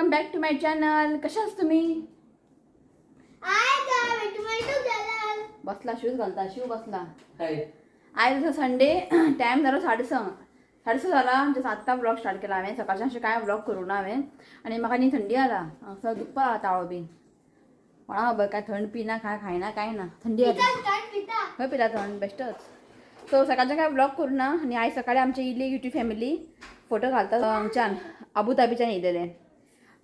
Welcome back to my channel. कशा आहात तुम्ही? बसला शूज घालता, शू बसला. आयज आसा संडे, टायम जालो 6:30, 6:30 जाला. जस्ट आत्तां ब्लॉग स्टार्ट केला हांवें. सकाळच्यान अशें कांय ब्लॉग करूं ना हांवें. आनी म्हाका न्ही थंडी जाला, हांगसर दुखपा ताळो बीन. कोणा खबर, काय थंड पिना, काय खायना, काय ना, थंडी जाली. खंय पिता थंड बेश्टोच. सो सकाळच्यान काय ब्लॉग करूं ना. आनी आयज सकाळी आमची इल्ली युट्यूब फॅमिली फोटो घालता हांगच्यान आबुधाबीच्यान येयलेले.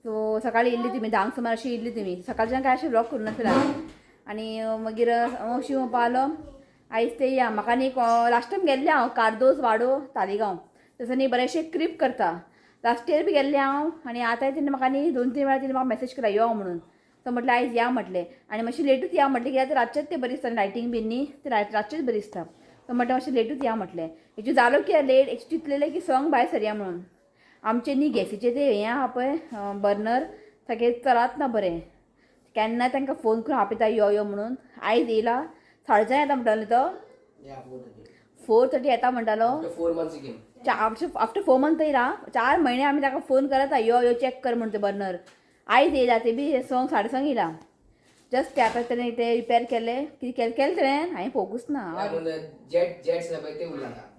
सो सकाळी येयल्ली तुमी 10 सुमार अशी येयल्ली तुमी. सकाळच्यान काय अशें ब्लॉग करूं नासलें. आनी मागीर अशी म्हणपा आयज ते या म्हाका न्ही लास्ट टायम गेल्लें हांव कार्दोज वाडो तालिगांव, थंयसर न्ही बरेंशें क्रीप करता. लास्ट इयर बी गेल्लें हांव. आनी आतांय तेणें म्हाका न्ही 2-3 वेळा तेणें म्हाका मॅसेज केला यो म्हणून. सो म्हटलें आयज या म्हटलें. आनी मातशें लेटूच या म्हटलें, कित्याक रातचेच तें बरें दिसता लायटींग बीन न्ही, ते रातचेच बरें दिसता. सो म्हटलें मातशें लेटूच या म्हटलें. हेची जालो की लेट, हेची चिंतलेलें की संग भायर सरया म्हणून. आमचें न्ही गॅसीचें तें हें आहा पळय बर्नर, सारकें चलात ना बरें. केन्ना तांकां फोन करून आपयता यो यो म्हणून. आयज येयला 4:30 येता म्हणटालो तो, 4:30 येता म्हणटालो. आफ्टर 4 मंथ येयला. 4 म्हयने आमी ताका फोन करता यो यो चॅक कर म्हणून ते बर्नर. आयज येयला ते बी 6, 6:30 येयला. जस्ट ते आतां तेणें ते रिपेर केले, कितें केलें केलें तेणें हांवें पळोवंकूच ना.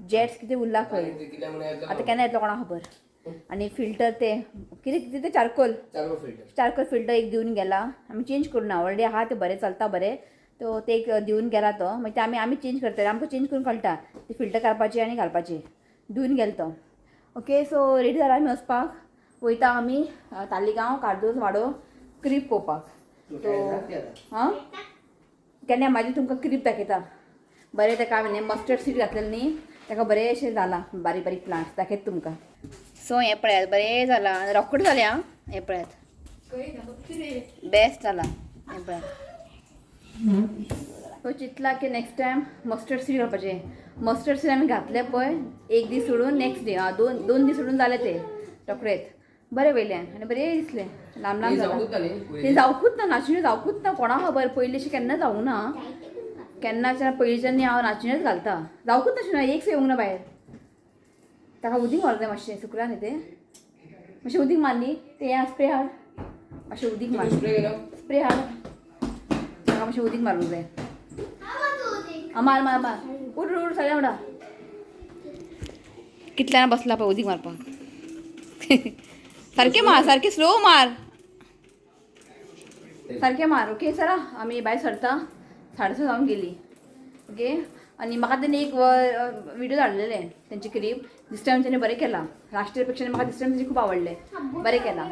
जेट्स कितें उरला खंय, आतां केन्ना येतलो कोणाक खबर. आनी फिल्टर ते कितें कितें ते चारकोल, चारकोल फिल्टर एक दिवन गेला. आमी चेंज करूं ना, ऑलरेडी आहा ते बरें चलता बरें. तो ते एक दिवन गेला तो, मागीर ते आमी आमी चेंज करतले. आमकां चेंज करून कळटा ते फिल्टर काडपाचे आनी घालपाचे. दिवन गेलो तो. ओके, सो रेडी जाला आमी वचपाक. वयता आमी तालिगांव कार्दोज वाडो क्रीप पळोवपाक. सो हां केन्ना मागीर तुमकां क्रीप दाखयता. बरें ताका हांवें मस्टर्ड सीड घातलेलें न्ही, ताका बरें अशें जालां, बारीक बारीक प्लांट्स दाखयता तुमकां. सो हें पळयात बरें जालां, रोकडे जालें आं. हें पळयात बेस्ट जालां, हें पळयात. सो चिंतला की नेक्स्ट टायम मस्टर्ड सीड घालपाचें. मस्टर्ड सीड आमी घातले पळय एक दीस सोडून नेक्स्ट डे, आं दोन दीस सोडून जाले ते रोखडेच बरें वयल्यान आनी बरें दिसलें, लांब लांब जालां ते. जावकूच ना नाचण्यो, जावकूच ना कोणा खबर. पयलीं केन्ना जावूं ना, केन्नाच्यान पयलींच्यान न्ही हांव नाचण्योच घालता. जावकूच नाशिल्लें, एक सुद्दां येवंक ना भायर. ताका उदीक मारूंक जाय मातशें, सुकला न्ही तें. मातशें उदीक मारली तें हें स्प्रे हाड, मातशें उदीक मार, स्प्रे हाड. ताका मातशें उदीक मारूंक जाय. आं मार मार मार, उठ उठ सगळ्या वांगडा. कितल्यान बसला पळय उदीक मारपाक. सारकें मार, सारकें स्लो मार, सारकें मार. ओके चला आमी भायर सरता. 6:30 जावन गेली. ओके, आनी म्हाका तेणी एक विडियो धाडलेले तेंची क्रीप. दीस टायम तेणी बरें केलां, लास्ट इयर पेक्षा म्हाका दीस टायम तेजी खूब आवडलें, बरें केलां.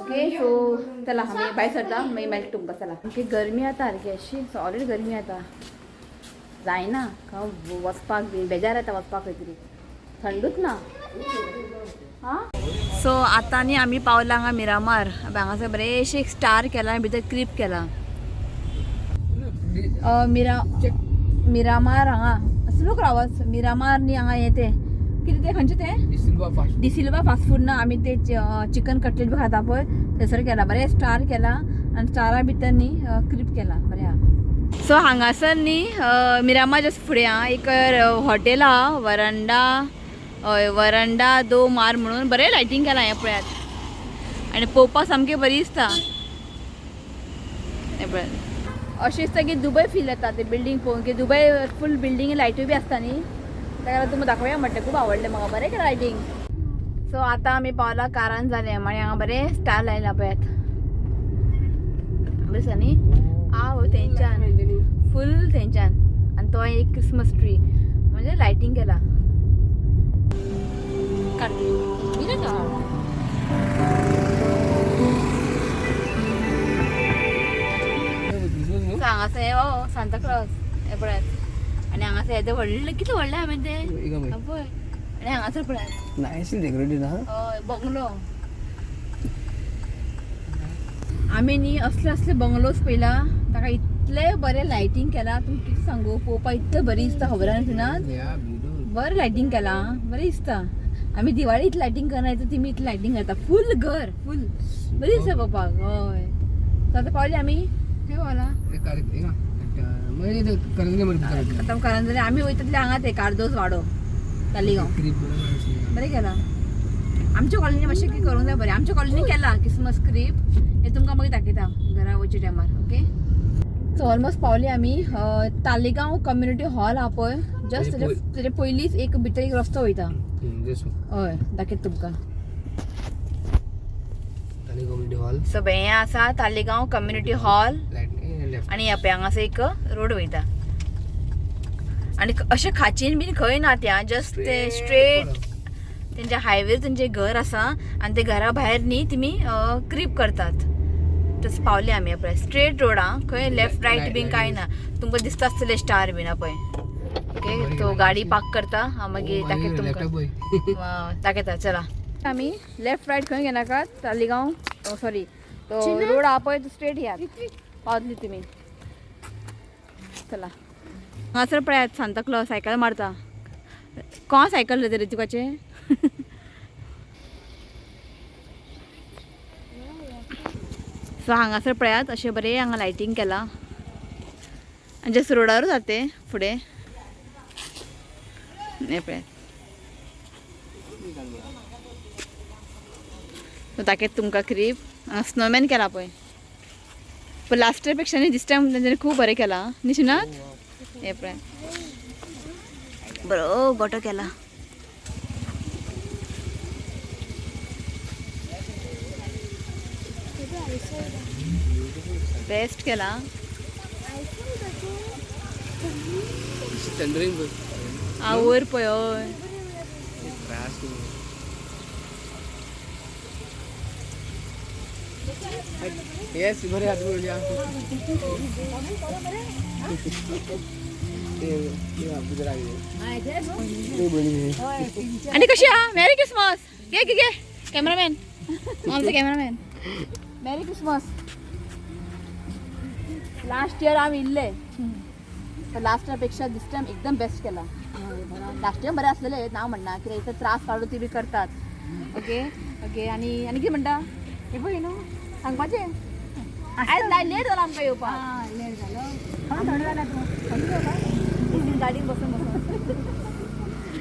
ओके, सो चला आमी भायर सरता, मागीर मेळटा तुमकां. चला. ओके, गरमी जाता सारकी अशी, सॉलीड गरमी जाता, जायना खंय वचपाक बी, बेजार येता वचपाक खंय तरी, थंडूच ना. हां सो आतां न्ही आमी पावला हांगा मिरामार. हांगासर बरेंशें एक स्टार केला आनी भितर क्रीप केला. मिरामार हांगा स्लो आवाज. मिरामार न्ही हांगा हें तें कितें तें खंयचें तें डिसिल्वा फास्ट फूड ना. आमी ते चिकन कटलेट बी खाता पळय थंयसर केला, बरें स्टार केला आनी स्टारा भितर न्ही क्रीप केला, बरें आहा. सो हांगासर न्ही मिरामार जस्ट फुडें आहा एक हॉटेल आहा, वरंडा, हय वरंडा दो मार म्हणून. बरें लायटींग केलां हें पळयात आनी पळोवपाक सामकें बरी दिसता. हें पळयात, अशें दिसता की दुबय फील येता ते बिल्डींग पळोवन, की दुबय फूल बिल्डींग लायट्यो बी आसता न्ही. ताका लागून तुमकां दाखोवया म्हटलें, खूब आवडलें म्हाका, बरें केलां लायटींग. सो आतां आमी पावला कारान जालें आनी हांगा बरें स्टार लायला पळयात, बरें दिसता न्ही. आ थंयच्यान फूल थंयच्यान आनी तो एक क्रिसमस ट्री म्हणजे लायटींग केला. हांगासर हें हो सांता क्लॉज हें पळयात. आनी हांगासर येदें व्हडलें, कितलें व्हडलें हांवें तें पळय. आनी हांगासर पळयात नायसली डेकोरेटेड हा. हय बंगलो. आमी न्ही असले असले बंगलोज पळयला, ताका इतले बरें लायटींग केलां, तुमकां कितें सांगू, पळोवपाक इतलें बरें दिसता, खबर आसा तुना. बरें लायटींग केलां, बरें दिसता. आमी दिवाळी इतली लायटींग करना, तिमी इतली लायटींग करता, फूल घर फूल बरी दिसता पळोवपाक. हय आतां पावली आमी, खंय पावला आतां करंजले आमी वयता तितले हांगा ते कार्दोज वाडो तालिगांव, बरें केलां. आमच्या कॉलनी मातशें कितें करूंक जाय बरें. आमच्या कॉलनी केला क्रिसमस क्रीप, हें तुमकां मागीर दाखयता घरा वयच्या टायमार. ओके, सो ऑलमोस्ट पावली आमी तालिगांव कम्युनिटी हॉल आहा पळय, जस्ट तेजे पयलींच एक भितर एक रस्तो वयता. हय, दाखयता तुमकां. हॉल. सो हें आसा तालिगांव कम्युनिटी हॉल आनी ह्या पळय हांगासर एक रोड वयता आनी अशें खाचीन बीन खंय ना त्या, जस्ट ते स्ट्रेट तेंच्या हायवेर तेंचें घर आसा आनी ते घरा भायर न्ही तिमी क्रीप करतात. तस पावले आमी पळय स्ट्रेट रोड आहा, खंय लेफ्ट रायट बीन कांय ना. तुमकां दिसता आसतलें स्टार बीन पळय. ओके, तो गाडी पार्क करता हांव मागीर दाखयता तुमकां, दाखयता. चला आमी लेफ्ट रायट खंय घेनाकात. तालिगांव सॉरी तो रोड आहा पळय तो स्ट्रेट येयात, पावतली तुमी. चला हांगासर पळयात सांता क्लॉज सायकल मारता. कोण सायकल रे ऋतिकाचें? सो हांगासर पळयात अशें बरें हांगा लायटींग केलां आनी जस्ट रोडारूच आहा तें फुडें. हें पळयात, दाखयता तुमकां क्रीप. हांगा स्नोमॅन केला पळय, पण लास्ट इयर पेक्षा न्ही दीस टायम तेंच्यांनी खूब बरें केलां न्ही शिनात. हें पळय बरो गोटो केला. बेस्ट केला. वयर पळय, हय. येस, बरे हात. आनी कशी आहा? Merry Christmas. घे घे घे कॅमेरामॅन, आमचो cameraman. Merry Christmas. Last year आमी इल्ले, लास्ट इयर पेक्षा दीस टायम एकदम बेस्ट केला. लास्ट इयर बरें आसलेलें ना म्हणना, कित्याक इतले त्रास काडून ती बी करतात. ओके ओके, आनी आनी कितें म्हणटा हें पळय न्हू सांगपाचें. आयज लेट जाला आमकां येवपाक. लेट जालो, थंड जाला तूं. गाडयेन बसून बसून.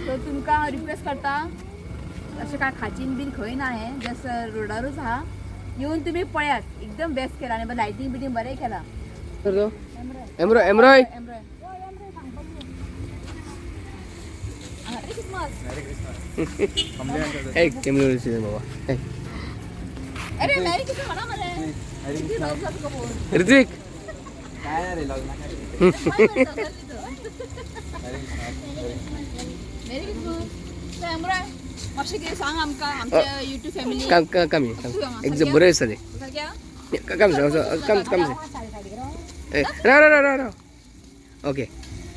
सो तुमकां हांव रिक्वेस्ट करता, अशें कांय खाचीन बीन खंय ना, हें जस्ट रोडारूच आहा, येवन तुमी पळयात. एकदम बेस्ट केला आनी लायटींग बिटींग बरें केलां. एमरो एमरोय. एमरोय. क्रिसमस. एक कॅमेरा बाबा. अरे मॅरी क्रिसमस म्हणा मरे. किती लग्न जाता तुका पळोवन. ऋत्विक. Merry Christmas. So एमरोय मातशें कितें सांग आमकां, आमच्या युट्यूब फॅमिली. काम कमी एकदम बरें दिसता ते. सारक्या कम कम कम. राव राव राव राव. ओके.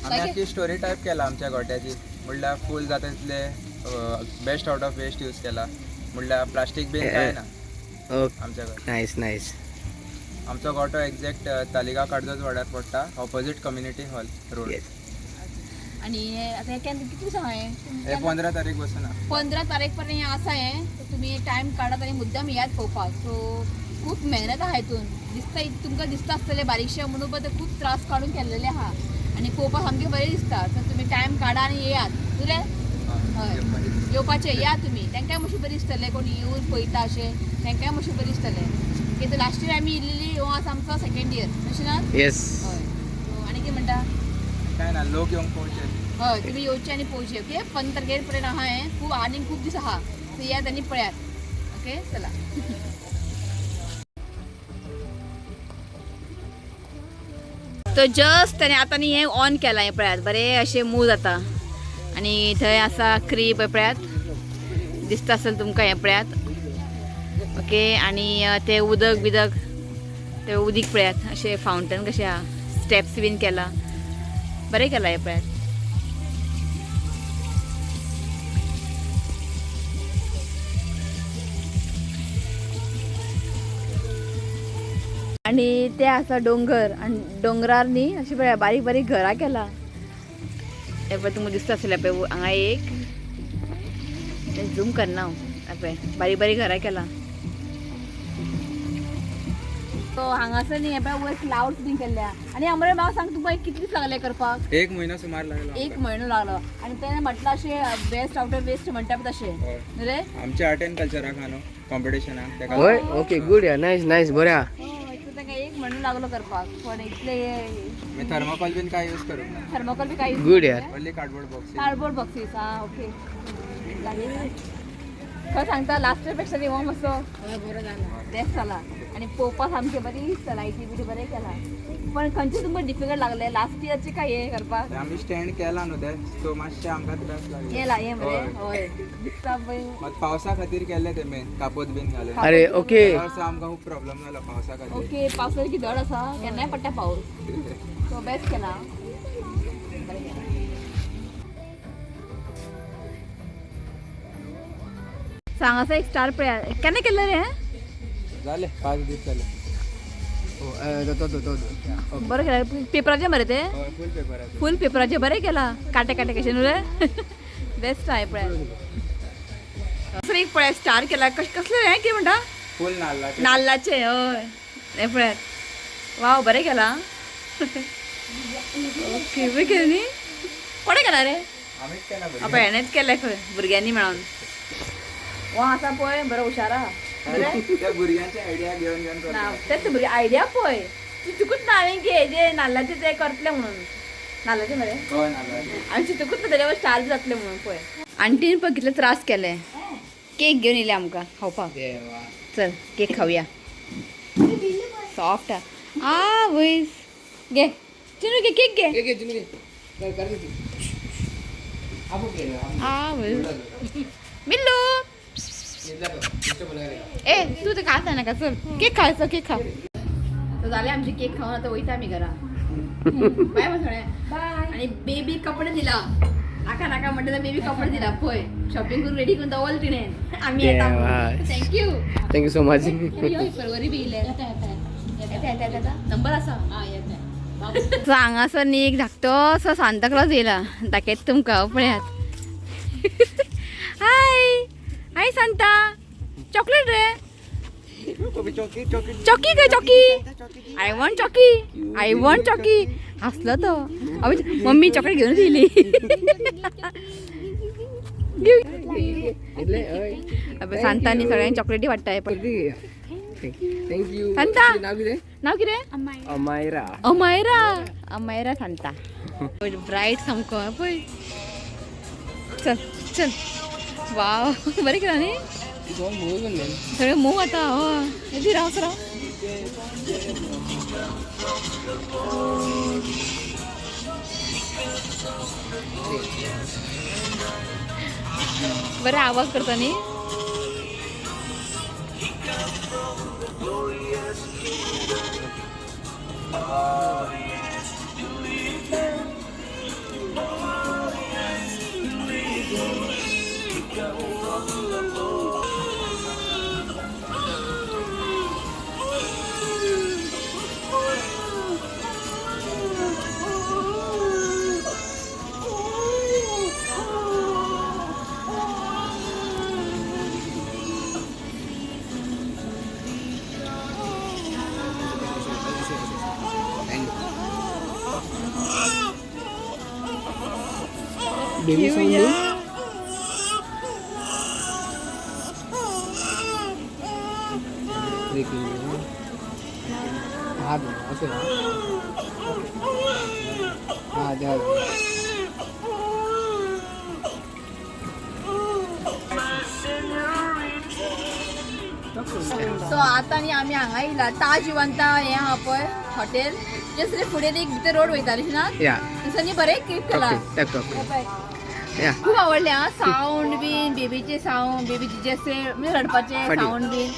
आमी आख्खी स्टोरी टायप केला आमच्या गोट्याची, म्हणल्यार फूल जाता तितले best out of waste use केला, म्हणल्यार प्लास्टीक बीन कांय ना. ओके. आमच्या कडेन. Nice nice. आमचो गोटो एग्जॅक्ट तालिगांव काडजोज वाड्यार पडटा, ऑपोजीट कम्युनिटी हॉल रोड. आनी आतां हें केन्ना कितले दिसां हें? हे 15 तारीख बसून आहा. 15 तारीख पर्यंत हें आसा हें. तुमी टायम काडात आनी मुद्दाम येयात पळोवपाक. सो खूब मेहनत आहा हितून, दिसता तुमकां दिसता आसतलें बारीकशें म्हणून, पण ते खूब त्रास काडून केल्लेले आहा आनी पळोवपाक सामकें बरें दिसता. सो तुमी टायम काडा आनी येयात. तुरें हय येवपाचें, या तुमी. तांकांय मातशें बरें दिसतलें, कोण येवन पळयता अशें तांकांय मातशें बरें दिसतलें. कित्याक लास्ट इयर आमी इल्लेली, हो आसा आमचो सेकेंड इयर अशें ना? येस. हय. सो आनी कितें म्हणटा? काय ना, लोक येवंक पळोवचे. हय, तुमी येवचे आनी पळोवचे. ओके, 15 तारखेर पर्यंत आहा हें, खूब आनी खूब दीस आहा. सो येयात आनी पळयात. ओके, चला. तो जस्ट ताणें आतां न्ही हें ऑन केलां, हें पळयात बरें अशें मूव जाता आनी थंय आसा क्रीप, हें पळयात दिसता आसतलें तुमकां, हें पळयात. ओके, आनी तें उदक बिदक तें उदीक पळयात अशें फावंटन कशें आहा, स्टेप्स बीन केला, बरें केलां हें पळयात. आनी ते आसा डोंगर आनी डोंगरार न्ही अशें पळय बारीक बारीक घरां केला. हें पळय तुमकां दिसता आसतलें, पळय हांगा एक झूम करना हांव, हें पळय बारीक बारीक घरां केला. सो हांगासर न्ही पळय वयर क्लाउड्स बीन केल्ल्या. आनी आमरे म्हाका सांग, तुका कितलीच लागले करपाक? एक म्हयनो सुमार लागलो. एक म्हयनो लागलो. आनी तेणें म्हटलां अशें बेस्ट आवट ऑफ वेस्ट म्हणटा पळय तशें रे. आमच्या आर्ट एंड कल्चराक हा न्हू कॉम्पिटिशनाक तेका. हय, ओके, गुड या, नायस नायस, बरें आहा. ताका एक म्हयनो लागलो करपाक, पण इतले थर्माकोल बीन काय यूज करूंक ना. थर्मोकॉल बी काय? गुड यार. Only cardboard boxes. Cardboard boxes. हा, ओके. खंय सांगता, लास्ट इयर पेक्षा हो मातसो बेस्ट जाला आनी पळोवपाक सामकें बरी दिसता. लायटी बिटी बरें केला. पण खंयचे तुमकां डिफिकल्ट लागले लास्ट इयरचे काय हे करपाक? आमी स्टँड केला न्हू ते, सो मातशें आमकां त्रास लागले. येला हे मरे, हय दिसता पळय. मात पावसा खातीर केल्ले ते मेन कापोत बीन घालून. अरे ओके. त्या वर्सा आमकां खूब प्रॉब्लम जालो पावसा खातीर. ओके, पावसाची धड आसा, केन्नाय पडटा पावस. सो बेस्ट केला, बरें केलां. सांग, आसा एक स्टार पळया. केन्ना केल्लें रे हें? जाले 5 दीस जाले. तो तो तो बरें केलां. पेपराचे मरे ते? हय, फूल पेपराचे. फूल पेपराचे, बरें केला. काटे काटे कशें न्हू रे, बेस्ट आहे पळय. दुसरें एक पळय स्टार केला. कसलें रे, कितें म्हणटा? फूल नाल्लाचे. नाल्लाचे, हय. हें पळयात, वाव, बरें केलां. ओके, बरें केलें न्ही. कोणें केलां रे? आमीच केला. पळय, हेणेच केलें खंय भुरग्यांनी मेळोन. हो आसा पळय, बरो हुशार आहा, बरें. त्या भुरग्यांचे आयडिया घेवन घेवन ना करता. तेच भुरगे आयडिया पळय. चितूकूच ना हांवें की हेजे नाल्लाचे ते करतले म्हणून. नाल्लाचे मरे? हय, नाल्लाचे. आनी चितूकूच ना तेज्या स्टार बी जातले म्हणून. पळय, आंटीन पळय कितले त्रास केले, केक घेवन येयले आमकां खावपाक. चल, केक खावया. सॉफ्ट आ वयस. घे चिनू, घे केक घे. आ वयस बिल्लू, ए तू तर खाता नाका. चल, केक खायचो, केक खा. तर झाले आमची केक खाऊन, आता वयता आमी घरा. बाय मसणे. बाय. आणि बेबी कपडे दिला. नाका नाका म्हणटा तर बेबी कपडे दिला. पळय, शॉपिंग करून रेडी करून दवरले तिणे, आमी येता. देवा. Thank you. Thank you so much. परवरी बी येयले. येता येता येता, नंबर आसा. हांगासर न्ही एक धाकटो असो सांता क्लॉज येयला, दाखयता तुमकां, पळयात. हाय हाय सांता, चॉकलेट रे. चॉकी गे, चॉकी. I want chalky, I want chalky. हासलो तो. अबे, मम्मी चॉकलेट घेवन येयली. अबे, सांतानी सगळ्यांनी चॉकलेटी वाडटा पण. Thank you. Santa. नाव कितें? नाव कितें? अमायरा. अमायरा, अमायरा सांता. ब्रायट सामको पळय. चल चल, वाव, बरें केलां न्ही. सगळें मोव आतां. हय, येदी राव राव. बरें आवाज करता न्ही. Baby sound. हात ओके. हा, द्या. सो आतां न्ही आमी हांगा येयला, ताज जिवंता हें आहा पळय हॉटेल. जस्ट रे फुडें एक भितर रोड वयता ना, या. थंयसर न्ही बरें केक केला. ओके ओके, या. खूब आवडले हा. साऊंड बीन, बेबीचे साऊंड, बेबीचे जसे म्हणजे रडपाचे फाटी. साऊंड बीन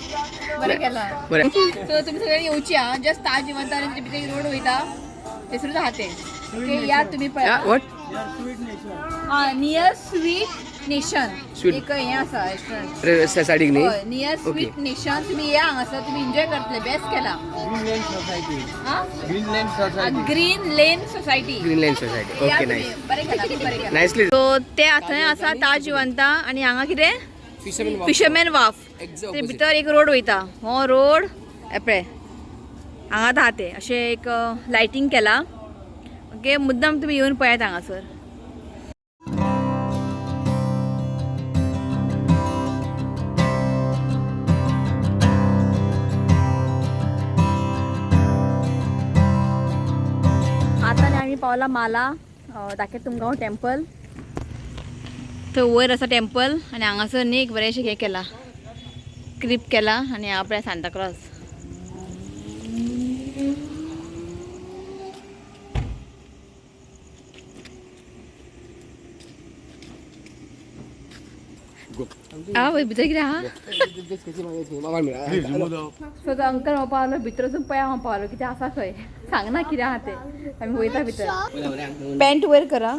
बरें केला. बरें. सो तुमी सगळ्यांनी येवची हा. जस्ट ताज जिवंता आनी भितर रोड वयता थंयसरूच आहा तें. ओके, या तुमी या. पळया. What? हा, नियर स्वीट नेशन. एक हें आसा रेस्टॉरंट. सायडीक न्ही? हय, नियर स्वीट नेशन. तुम्ही या हांगासर, तुम्ही एन्जॉय करतले. बेस्ट केला. हा, green lane society. Green lane society, okay, nice. बरें केला, खूब बरें केला. नायसली. सो ते थंय आसा ताज जिवंता आनी हांगा कितें फिशरमॅन वाफ. ते भितर एक रोड वयता, हो रोड हे पळय. हांगा आहा तें अशें एक लायटींग केला. ओके, मुद्दम तुमी येवन पळयात हांगासर. आतां न्ही आमी पावला माला. दाखयता तुमकां हांव टेम्पल. थंय वयर आसा टेम्पल आनी हांगासर न्ही एक बरेंशें हें केलां, क्रिप केला आनी हांगा पळय सांताक्लॉज. आवय भितर कितें आहा? सो तो अंकल म्हणपा लागलो भितर वचून पळया म्हणपा लागलो कितें आसा खंय, सांगना कितें आहा तें. आमी वयता भितर. पॅन्ट वयर करा.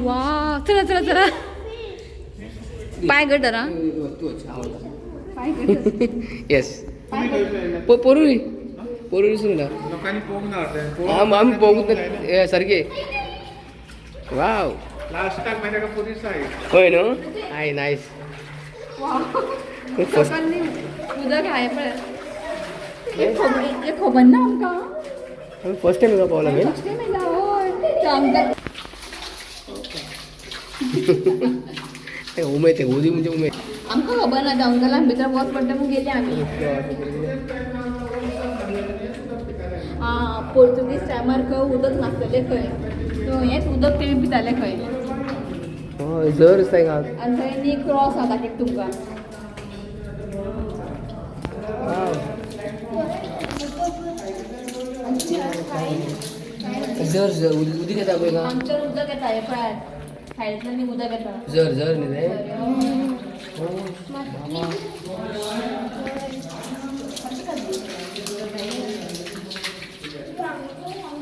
वा, चला चला चला, पाय घट धरा. पाय घट. येस, पोरुरी पोरुरी सुन ना. लोकांनी पळोवंक ना अर्दें. आम पळोवंक ना सारकें. वाव. लास्टाक मागीर ताका पुलीस आयली. हय न्हू, हाय नायस. फर्स्ट लोकांनी उदक हाय पळय. हे खबर ना आमकां. आमी फर्स्ट टायम हिंगा पावला. फर्स्ट टायम येयला. हय, ते आमकां ते उमेद, ते उदी म्हणजे उमेद. आमकां खबर ना, त्या अंकलान भितर वच पडटा म्हूण गेली आमी. आं, पोर्तुगीज टायमार खंय उदक नासतलें खंय, सो हेंच उदक तेमी पिताले खंय. हय, जर दिसता हिंगा. आनी थंय न्ही क्रॉस आहा, दाखयता तुमकां. वाव. जर जर उदीक येता पळय हिंगा. आमच्यार उदक येता, हें पळयात, सायडींतल्यान न्ही उदक येता. जर जर न्ही तें.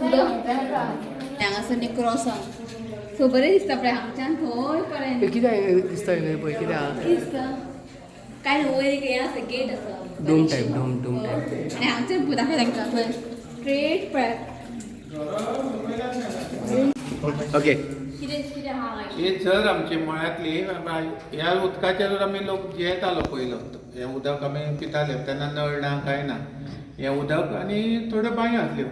उदक हांगासर न्ही क्रॉस आहा, सो बरें दिसता पळय हांगच्यान थंय पर्यंत. हे कितें दिसता हिंगा पळय, कितें आहा? कितें दिसता काय न्हू, वयर एक हें आसा, गेट आसा. Dome type, dome dome type. आनी हांगच्यान दाखयता तांकां पळय, स्ट्रेट पळयात. ओके. कितें कितें आहा? ही झर आमची मळ्यांतली. ह्या उदकाचेर आमी लोक जियेतालो पयलो. हें उदक आमी पिताले तेन्ना, नळ ना कांय ना, हें उदक आनी थोड्यो बांयो आसल्यो.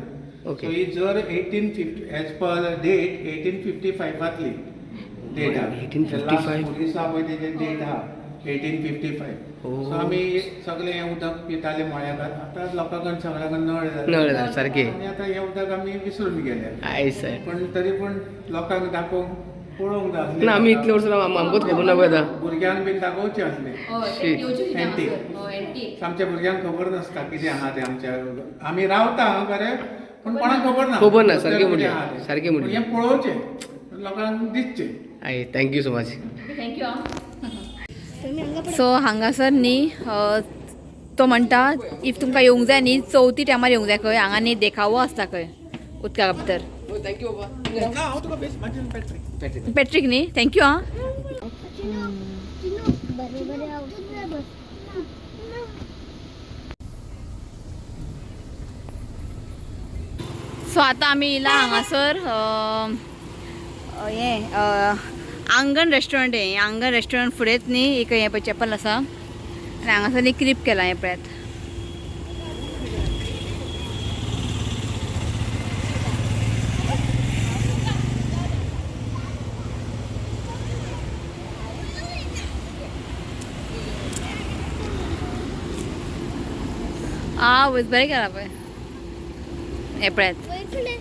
ओके. सो ही झर 1850, as per date 1855 फांतली date आहा. 1855. पुलीस आहा पळय तेजेर डेट आहा 1855. Oh. सो आमी सगळें हें उदक पिताले मळ्याक. आतां लोकां कडेन सगळ्या कडेन नळ जाले. नळ जाले, सारकें. आनी आतां हें उदक आमी विसरून गेले. I sir. पण तरी पण लोकांक दाखोवंक पळोवंक जाय आसलें. ना, आमी इतले वर्सां आमकांच खबर ना पळय आतां. भुरग्यांक बीन दाखोवचें आसलें. हय, ते येवचें कितें Antique. हांगासर. हय, एंटीक. आमच्या भुरग्यांक खबर नासता कितें आहा तें. आमच्या आमी रावता हांगा खरें, पूण कोणाक खबर ना. खबर ना, सारकें कितें म्हणलें, आहा तें. सारकें म्हणलें. पूण हें पळोवचें, लोकांक दिसचें. I thank you so much. Thank you. So हांगासर न्ही तो म्हणटा, if तुमकां येवंक जाय न्ही, चवथी टायमार येवंक जाय खंय. हांगा न्ही देखावो आसता खंय उदका भितर. Thank you बाबा. ना, हांव तुका बेस्ट म्हाजें पॅट्रीक. पॅट्रीक न्ही, thank you आं. बरे बरे बस. सो आतां आमी येयला हांगासर हें आंगण रेस्टॉरंट. हें आंगण रेस्टॉरंट फुडेंच न्ही एक हें पळय चॅपल आसा आनी हांगासर न्ही क्रिप केलां, हें पळयात. आवय, बरें केलां पळय, हें पळयात. वयर फुडें.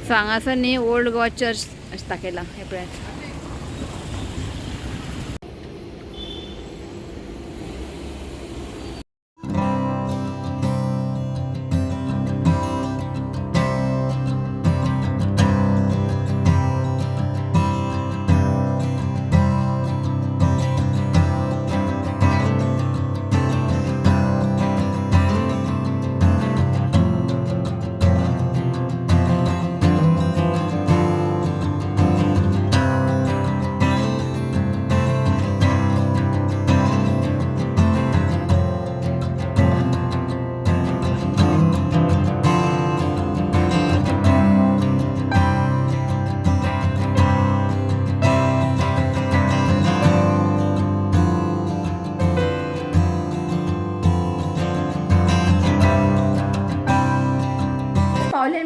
सो हांगासर न्ही ओल्ड गोवा चर्च अशें दाखयलां, हें पळयात.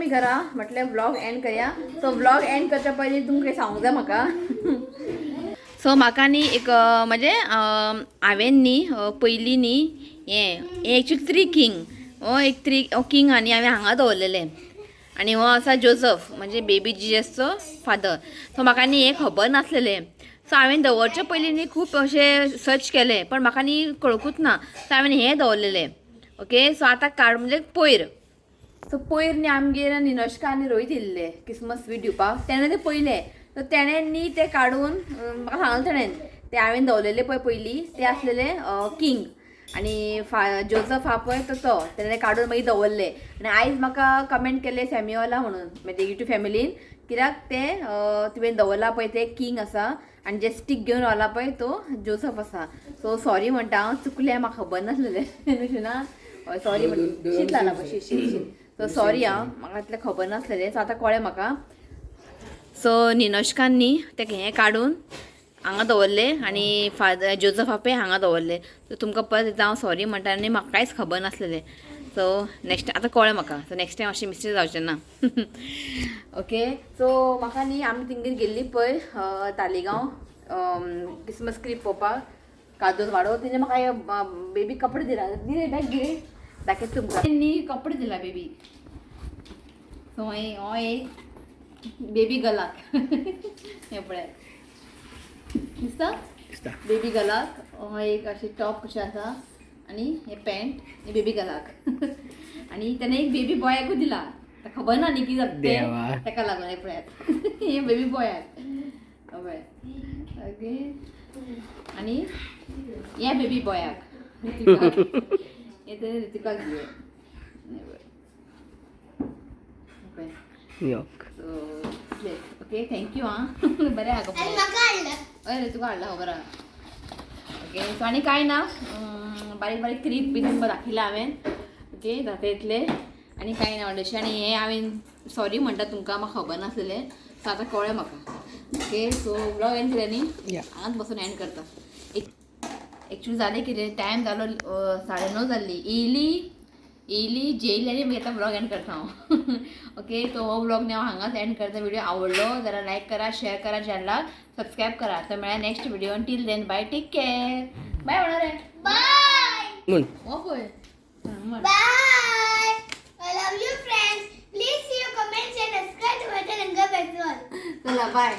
घरा, म्हटलें व्लॉग एंड करया. सो व्लॉग एंड करच्या पयलीं तुमकां सांगूंक जाय म्हाका. सो म्हाका न्ही एक म्हणजे हांवें न्ही पयलीं न्ही हें एक्चुली थ्री किंग, हो एक थ्री किंग आनी हांवें हांगा दवरलेलें आनी हो आसा जोजफ म्हणजे बेबी जिजसचो फादर. सो म्हाका न्ही हें खबर नासलेलें. सो हांवें दवरचे पयलीं न्ही खूब अशें सर्च केलें पण म्हाका न्ही कळकूच ना. सो हांवें हें दवरलेलें. ओके, सो आतां काड म्हणजे पयर, सो पयर न्ही आमगेर निनोशका आनी रोहित येयल्ले क्रिसमस स्वीट दिवपाक, तेणें तें पयलें. सो तेणें न्ही तें काडून म्हाका सांगलें तेणें तें हांवें दवरलेलें पळय पयलीं तें आसलेलें किंग आनी जोजफ हा पळय तो तो तेणें काडून मागीर दवरलें. आनी आयज म्हाका कमेंट केलें सॅम्युअला म्हणून म्हणजे युट्यूब फॅमिलीन, कित्याक तें तुवें दवरला पळय तें किंग आसा आनी जे स्टीक घेवन रावला पळय तो जोजफ आसा. सो सॉरी म्हणटा हांव, चुकलें, म्हाका खबर नासलेलें. अशें ना, सॉरी म्हणटा, शीत लागला पळय, शीत शीत शीत. सो सॉरी आं, म्हाका इतलें खबर नासलेलें. सो आतां कळ्ळें म्हाका. सो निनोशकान न्ही तें हें काडून हांगा दवरलें आनी फादर जोजफ आपे हांगा दवरलें. सो तुमकां परत एकदां हांव सॉरी म्हणटा आनी म्हाका कांयच खबर नासलेलें. सो नेक्स्ट आतां कळ्ळें म्हाका. सो नेक्स्ट टायम अशें मिस्टेक जावचें ना. ओके, सो म्हाका न्ही आमी तेंगेर गेल्ली पळय तालिगांव क्रिसमस क्रीप पळोवपाक कादोज वाडो, तेणें म्हाका बेबी कपडे दिला, दिले बॅग घे दाखयता तुमकां. न्ही कपडे दिला बेबी. सो हो एक बेबी गलाक हें पळयात दिसता, दिसता. बेबी गलाक हो एक अशें टॉप कशें आसा आनी हे पॅन्ट हे बेबी गलाक. आनी तेणें एक बेबी बॉयाकूय दिला, ताका खबर ना न्ही कितें जाता देवा. तें, ताका लागून हें पळयात हे बेबी बॉयाक पळय. ओके, आनी हे बेबी बॉयाक ऋतिकाक, हे तेणें ऋतिकाक दिलें. पळय. योक. सो ओके, thank you आं. बरें आहा कपडे. हय रे, तुका हाडला खबर आहा. ओके, सो आनी कांय ना, बारीक बारीक क्रीप बी तुमकां दाखयला हांवें. ओके, जाता इतलें आनी कांय ना व्हडलेशें. आनी हें हांवें सॉरी म्हणटा तुमकां, म्हाका खबर नासलेलें. सो आतां कळ्ळें म्हाका. ओके, सो व्लॉग एंड केलें न्ही, हांगाच बसून एंड करता. एक्चुली जालें कितें, टायम जालो 9:30 जाल्ली, येयली येयली जेयली आनी मागीर आतां व्लॉग एंड करता हांव. ओके, सो हो व्लॉग न्ही हांव हांगाच एंड करता. व्हिडिओ आवडलो जाल्यार लायक करा, शेअर करा, चॅनलाक सबस्क्रायब करा. तर मेळ्या next video. Till then bye, take care, bye म्हणा रे. बाय. म्हण. हो पळय म्हण. Bye. I love you friends. Please see your comments and subscribe to my channel. चला बाय.